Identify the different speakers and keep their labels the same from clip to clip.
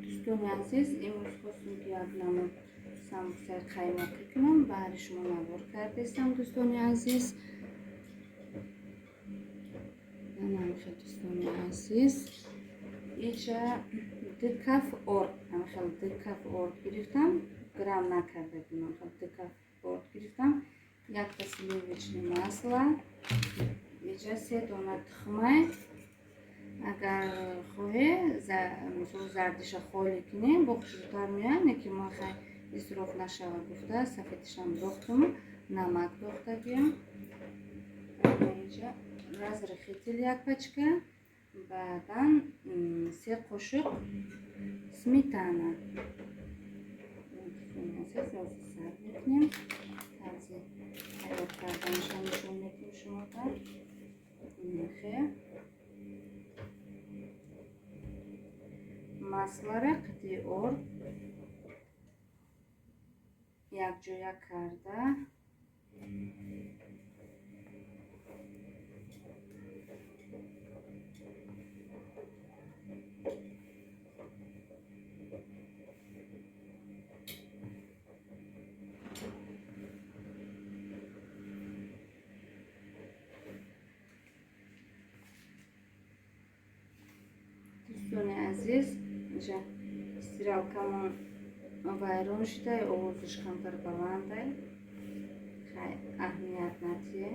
Speaker 1: Дӯстони азиз, имрӯз хостем, ки як намуд самбусаи қаймоқӣ кунам, баҳри шумо навор кардестам, дӯстони азиз. Анамхел, дӯстони азиз, иҷа 2 каф орд, анхел 2 каф орд гирифтам, грамм накардагим, анхел 2 каф орд гирифтам, якта сливочное масло, иҷа 3 дона тухмай. Агар хоҳе, мисол, зардиша холӣ кунем, бо хушрӯтар меояд, не ки ма хай исроф нашава гуфта, сафедишам дохтум, намак дохтагиям. Иҷа разрыхлитель як пачка, баъдан 3 қошуқ сметана. Сар мекунем, тарзи тайёр карданашам нишон медиҳем шумода. Хе, маслара қитъи орд якҷоя карда, дӯстони азиз, инҷа стиралкамон вайрон шуда, овозаш камтар баландай, хай, аҳамият натие.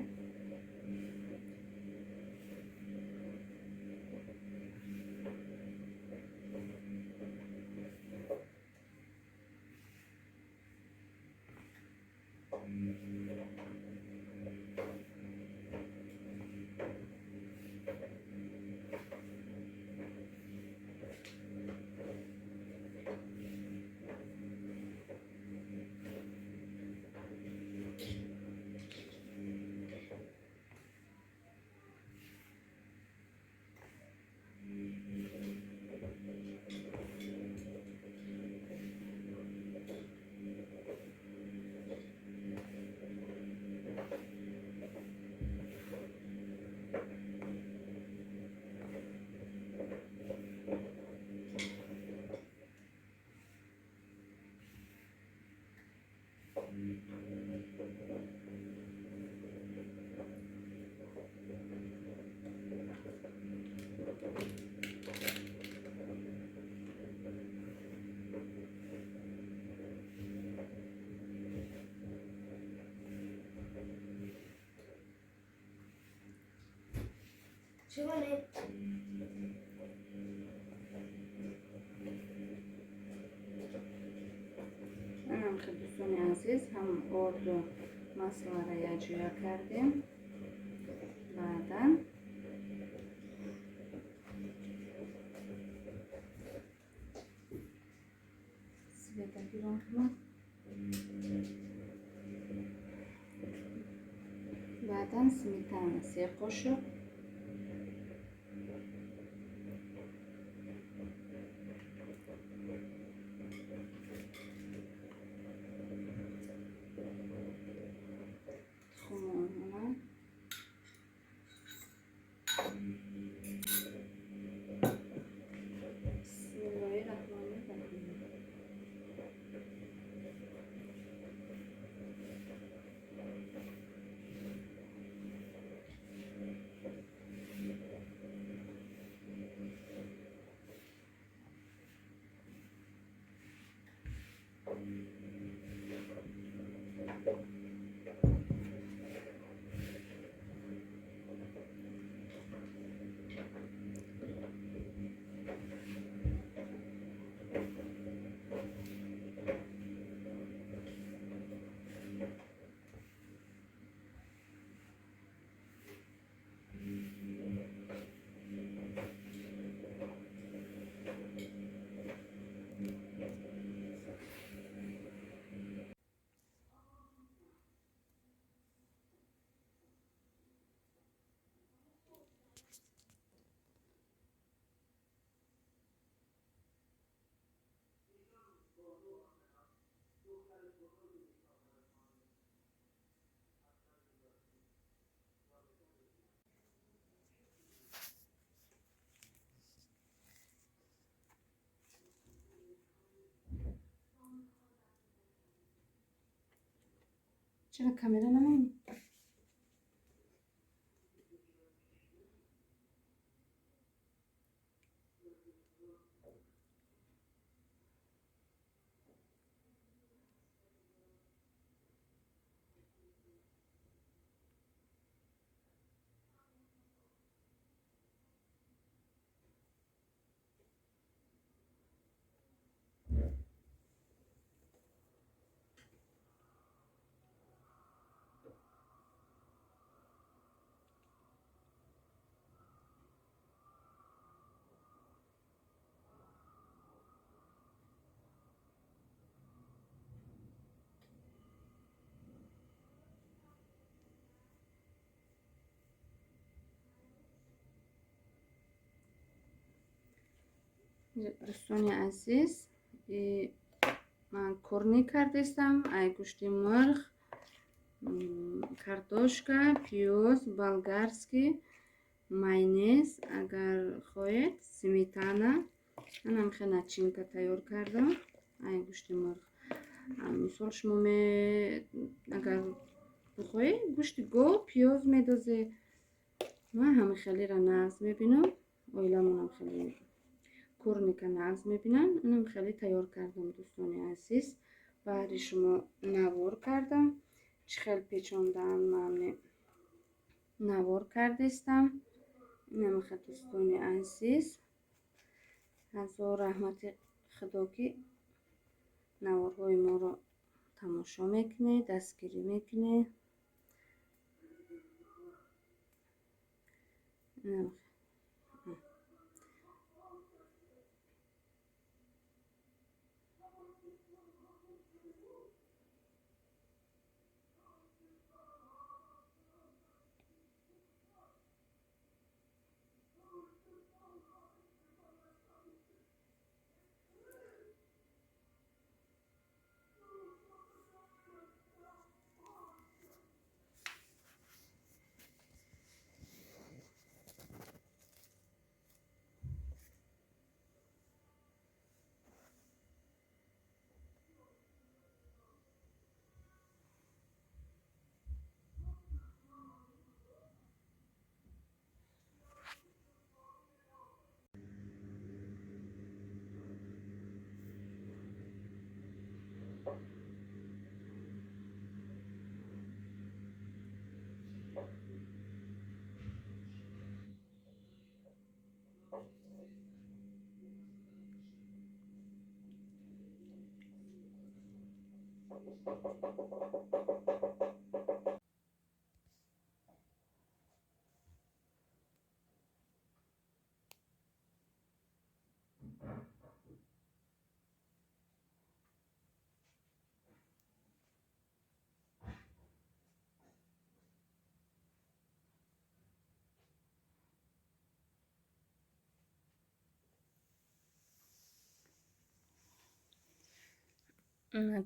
Speaker 2: Чего не?
Speaker 1: Анам, дӯстони азиз, ҳам орду маслара якҷоя кардем. Баъдан света гирон кунам. Баъдан сметана 3 қошуқ, тухмона. Бисмиллоҳи раҳмони раҳим. Чаро камера намонӣ? Дӯстони азиз, ман курник кардистам. Ай гӯшти мурғ, картошка, пиёз, болгарский, майонез, агар хоҳед, сметана. Манам хеле начинка тайёр кардам. Ай гӯшти мурғ. Мисол, шумо агар бихоҳед, гӯшти гов, пиёз медозед. Ман ҳама хелеро нағз мебинам. Оиламонам хеле курника нағз мебинам. Инам хеле тайёр кардам, дӯстони азиз. Баҳри шумо навор кардам. Чӣ хел печондан ман навор кардистам. Инам хел, дӯстони азиз. Ҳазор раҳмати Худо, ки наворҳои моро тамошо мекунед, дастгирӣ мекунед. Инам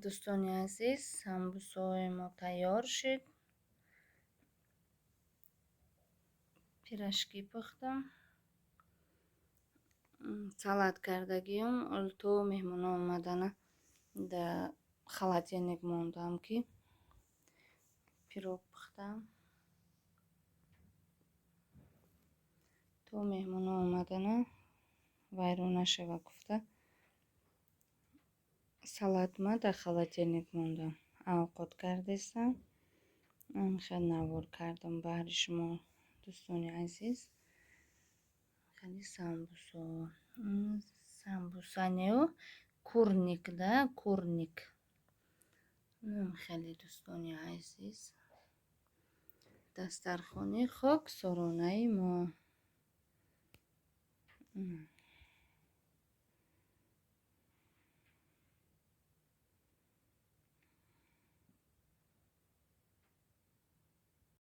Speaker 1: Дӯстони азиз, самбусои мо тайёр шуд. Пирожки пухтам. Салат кардагиам. То меҳмоно омадана дар холодильник мондам, ки пирог пухтам. То меҳмоно омадана вайрон нашава гуфта, салатма дар холодильник мондам. Авқот кардистам. Хеле навор кардам баҳри шумо, дӯстони азиз. Хеле самбусо. Самбуса нео, курник да, курник. Хеле, дӯстони азиз. Дастархони хоксоронаи мо.